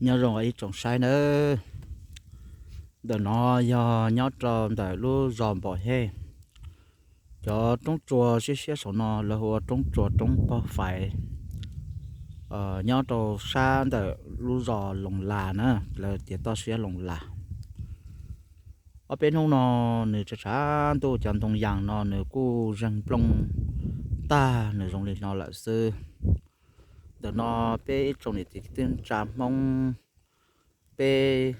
Nyob zoo ib tsoom saib nawb. Ntawm no yog nyob rau ntawm lub zos Npom Hej. Cov roob tsua siab siab saum no lawv hu ua roob tsua roob pog faiv, nyob rau sab ntawm lub zos Loos Las na, lawv tias toj siab Loos Las. Ob peb hnub no nws tshav tshav ntuj cov ntoo yas no nws kuj zeeg nplooj tag nws zoo li no lawm xwb. Ntawm no peb ib tsoom niam txiv kwv tij neej tsa Hmoob, peb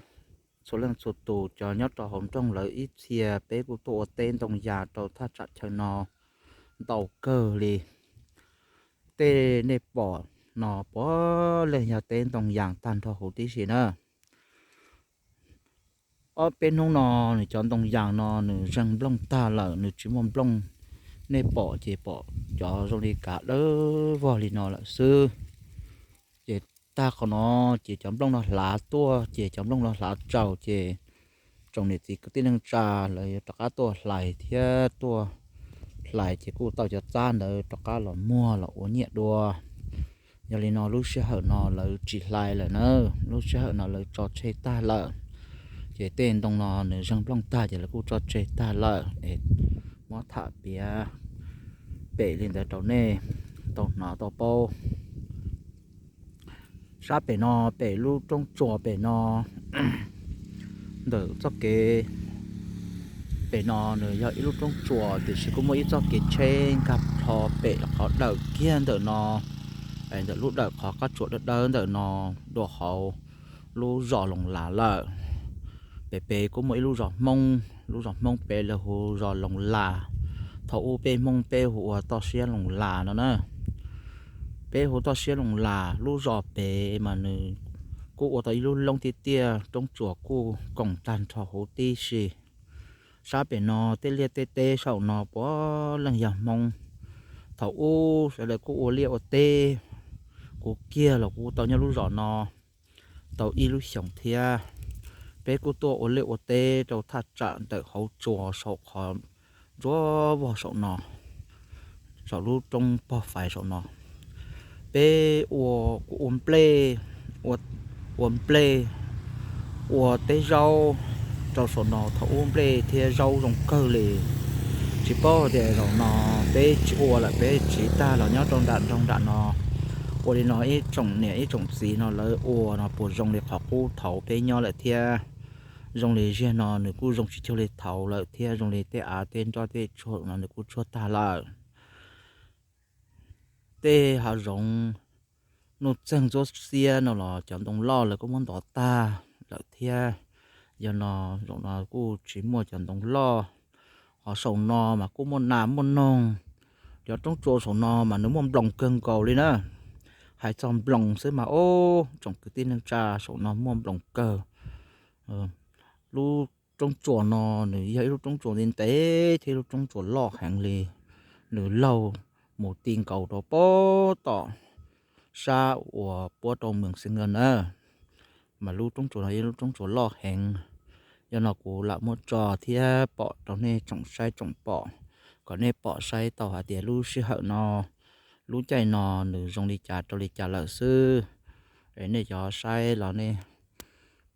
txhua leej txhua tus cov nyob rau hauv nroog lawv ib txhia peb kuj tuaj ua teb ntoo yas rau thaj tsam chaw no ntau kawg li. Tej nej pom no puav leej yog teb ntoo yas tag nrho huv tib si na. Ob peb hnub no nws cov ntoo yas no nws zeeg nplooj tag lawm, nws tsis muaj nplooj. Nej pom ces pom cov zoo li kav dawb vog li no lawm xwb. Ces tag qhov no ces cov nplooj no hlav tuaj, ces cov nplooj no hlav tsaus ces tsoom niam txiv kwv tij neej tsa lawv yuav rov qab tuaj hlais thiab tuaj hlais ces kuj tau cov txab ntawd rov qab los muag los ua nyiaj dua. Yog li no lub sij hawm no lawv tsis hlais lawm na, lub sij hawm no lawv tso tseg tag lawm. Ces tej ntoo no nws zeeg nplooj tag ces lawv kuj tso tseg tag lawm es muab tham piav pem li ntawd rau nej tau hnov tau paub. Sab pem no pem lub roob tsuas pem no, ntawm txoj kev pem no nws yog ib lub roob tsuas tiam sis kuj muaj ib txoj kev tsheb nkag plho pem qhov dawm kiag ntawm no, ntawm lub dawm qhov qab tsuas dawb dawb ntawm no dua hauv lub zos Loos Las lawm. Pem pem kuj muaj ib lub zos Hmoob, lub zos Hmoob pem lawv hu zos Loos Las. Thaum ub peb Hmoob peb hu ua toj siab Loos Las no na. Peb hu toj siab Loos Las, lub zos pem mas nws kuj ua tau ib lub loob tiaj tiaj, roob tsuas kuj koom tag nrho huv tib si. Sab pem no tej liaj tej teb saum no puav leej yog Hmoob. Thaum ub sawv daws kuj ua liaj ua teb, kuv kiag los kuv tau nyob lub zos no tau ib lub xyoos thiab. Peb kuj tuaj ua liaj ua teb rau thaj tsam ntawm hauv tsuas saum qhov ntsuab vog saum no, saum lub roob pog faiv saum no. Peb ua, kuj ua nplej, ua nplej, ua teb zaub rau saum no. Thaum ub nplej thiab zaub zoo kawg li. Tsis paub tias zaum no peb tsis ua lawm, peb tsiv tag los nyob rau nram nroog nram no. Ua li no ib tsoom niam ib tsoom txiv no lawv ua no puas zoo li qhov qub thaud peb nyob lawm thiab? Zoo li ziag no nws kuj zoo tsis cuag li thaud lawm thiab, zoo li tej av tej nroj tej tshuaj no nws kuj tshuaj tag lawm. Tej hav zoov nuj txeeg ntxuab xiab no los cov ntoo loj lawv kuj muab ntov tag lawm thiab. Yog no, zaum no kuj tsis muaj cov ntoo loj. Ho saum no mas kuj muaj nas muaj noog. Cov roob tsuas saum no mas nws muaj nploos kawg nkaus li na. Hais txog nploos xwb mas ub, tsoom kwv tij neej tsa, saum no muaj nploos kawg. Lub roob tsuas no nws yog ib lub roob tsuas ntev ntev thiab ib lub roob tsuas loj heev li. Nws laug mus ti nkaus rau pem tom sab uas puab rau Mees Xeev Nkaws na. Mas lub roob tsuas no yog lub roob tsuas loj heev. Yog no kuv lam muab tso thiab pom rau nej tsoom saib tsoom pom, kom nej pom saib tau hais tias lub sij hawm no, lub caij no nws zoo li cas rau li cas lawm xwb. Es nej cov saib los nej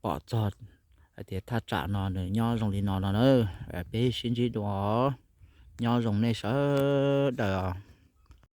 pom txog hais tias thaj tsam no nws nyob zoo li no no na. Peb sib ntsib dua, nyob zoo nej sawv daws.